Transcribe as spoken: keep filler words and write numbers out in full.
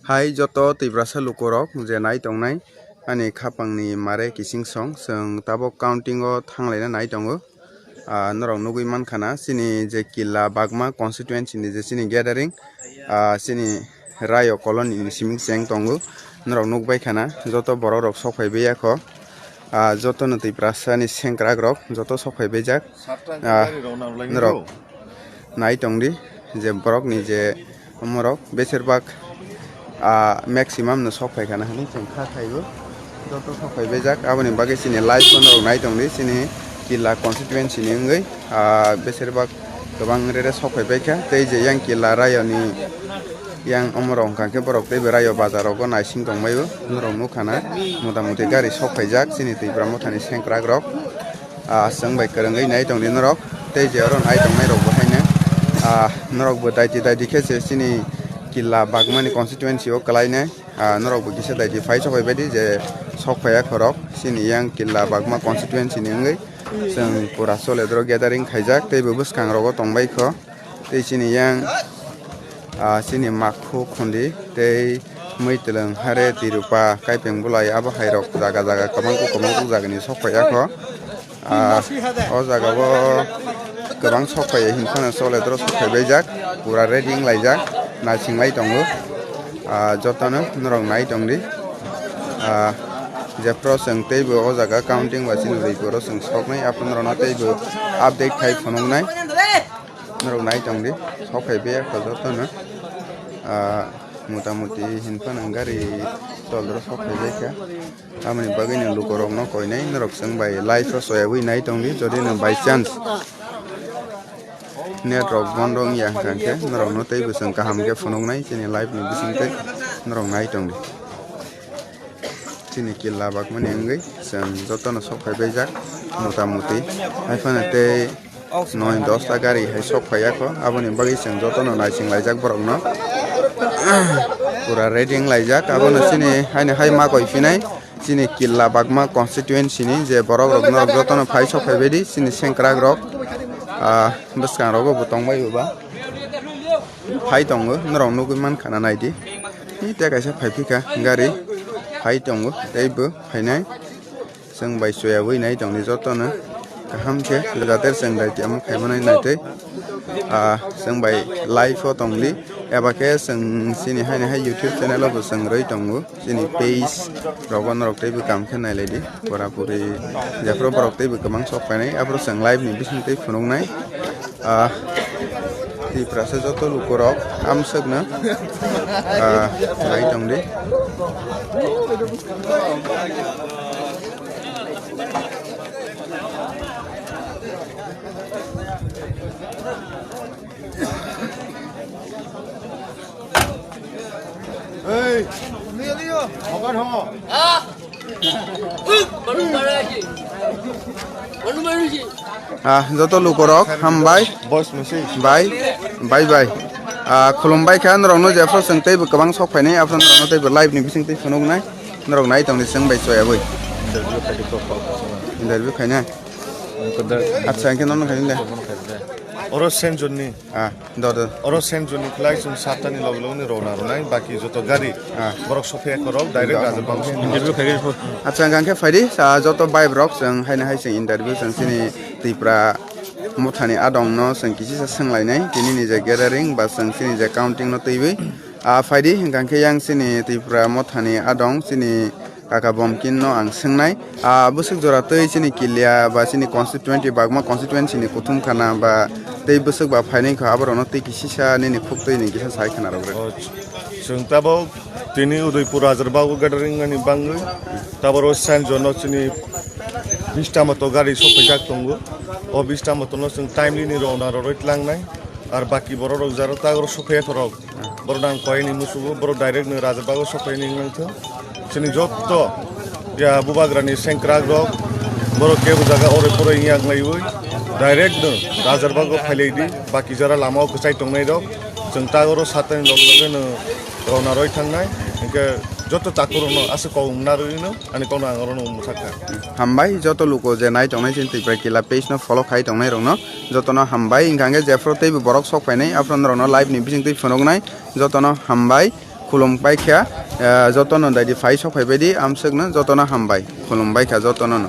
Hai joto Tiprasa lukurok je nai tongnai ani khapangni mare kising song, chwng tabok counting o thanglaina nai tongo. Ah, norok nugui mankha na, chini je Killa Bagma constituency ni je chini gathering, ah, chini Rayo colony ni siming cheng tongo. Norok nukbai khana, joto borok rok sok phai baiya kho. Ah, joto no Tiprasa ni sengkrak rok, joto sok phai baijak. Ah, norok nai tongdi je borok ni je omorok beserbak, ah, maximum no sok phai khana hinwi chwng kha khaibo. Joto sok phai bejak, aboni bagwi chini live phone rok nai tongdi, chini Killa constituency ni wngwi, ah, beserbak kwbang rere sok phai baikha. Tei je yang Killa Rayo ni yang omorok wngkha khe borok tei bo Rayo bazar rogo naising tongbaio. Norok nukha na, mota moti gari sok phaijak chini Tipra Motha ni sengkrak rok. Ah, chwng bai kwrwngwi nai tongdi norok, tei je oro nai tongnai rok bo haino, ah, norok bo daiti daiti khe se chini Killa Bagmani constituency o kwlainai, ah, norok bo kisa daiti phai sok phai baidi je sok phaiya khorok chini yang Killa Bagma constituency ni wngwi chwng pura chole doro gathering khaijak tei bo bwskang rogo tongbai kho. Tei chini yang, ah, chini Makhu Khundi tei Mwitwlwng Hare Tirupa Kaipeng Bulai abo hai rok jaga jaga kwbang kuk kwbang kuk jaga ni sok phai ya kho. Ah, o jaga o kwbang sok phai ya hin phano chole doro sok phai baijak, pura ready wng laijak, naising lai tongo. Ah, jotono norok nai tongdi. Ah, jephru chwng teibo o jaga counting ba chini rwi poro chwng soknai, aphano norokno teibo update khai phunuknai. Norok nai tongdi, sok phai baiya kho jotono. Ah, mota moti hin phano gari tolro sok phai baikha. Aboni bagwi no lukurokno koinai norok chwng bai live o soyawi nai tongdi, jodi no by chance net rok bondo wngya hwnkha khe norokno teibo chwng kaham khe phunuknai chini live ni bisingtwi norok nai tongdi. Chini Killa Bagmani wngwi chwng jotono sok phai baijak mota moti. Hai phano tei noi dosta gari hai sok phai ya kho, aboni bagwi chwng jotono naising laijak borokno. Pura ready wng laijak, abono chini haino hai ma koi phinai chini Killa Bagma constituency ni je borok rok norok jotono phai sok phai baidi chini sengkrak rok, ah, bwskang rogo bo tong bai bo ba. Phai tongo, norok nugwi mankha na naidi. Ni tei kaisa phai phikha gari. Phai tongo, teibo phainai. Chwng bai soyawi nai tongdi jotono. Kaham khe, jate chwng daiti omo khaimanai naitwi. Ah, chwng bai live o tongdi. Eba khe chwng chini haino hai YouTube channel o bo chwng rwi tongo. Chini page rogo norok teibo kam khe nailaidi. Pura puri jephru borok teibo kwbang sok phainai. Aphuru chwng live ni bising tei phunuknai. Ah, Tiprasa joto lukurok amswkno, ah, nai tongdi. Hey! Hogar ho! Ah, joto lukurok hambai. Boss message. Bai, bai, bai. Ah, khulumbai kha norokno jephru chwng teibo kwbang sok phainai, aphuru norokno teibo live ni bising tei phunuknai. Norok nai tongdi chwng bai soyawi. Interview khaidi kok kok. Interview khaina. Acha, hwnkhe nono khaina de. Oro Senjonni. Ah, do, do. Oro Senjonni khlai chwng satta ni loge loge ni rona rwnai, baki joto gari. Ah. Borok sophiya korok direct Rajabam. Interview khaigwi pho. Acha, hwnkhe phaidi, ah, joto bai borok chwng haino hai chwng interview chwng chini Tipra Mothani adong no chwng kisisa swnglainai, tini ni je gathering ba chwng chini je counting no twiwi. Ah, phaidi, hwnkha khe yang chini Tipra Mothani adong, chini Kaka Bomkin no ang swngnai, ah, bwswk jora tei chini Kilia ba chini constituency, Bagma constituency ni kuthum khana ba tei bwswk ba phainai kha, aborok no tei kisisa nini khuk twi ni kisa sai khna rwgwi. O, chwng tabok tini Udaipur Rajarbago gathering ani bangwi taboro Senjonni chini bista moto gari sokphaijak tongo. O bista moto no chwng timely ni rona rwrwi tlangnai, ar baki borok rok jaro tagoro sokphaiya khorok. Borok nang koi ni musugo, borok direct no Rajarbago sopai ni wngthung. Chini jotto ya bubagra ni sengkrak rok, borok kebo jaga ore pore yak laiwi direct no Rajarbago phailai di, baki jara lama o kwchai tongnai rok. Chwng tagoro satani log loge no rona roi thangnai, hwnkhe jotto chakur rok no aswk kok wngna rwi no ani kok no ang oro no mwsak kha. Hambai joto luko je nai tongnai chini Tipra Killa page no follow khai tongnai rok no. Jotono hambai, hwnkha hwnkhe jephru teibo borok sok phainai, aphuru norokno live ni bising twi phunuknai, jotono hambai. Khulum bai kha, eh, jotono daidi phai sok phai baidi amswkno jotono hambai. Khulum bai kha jotono no.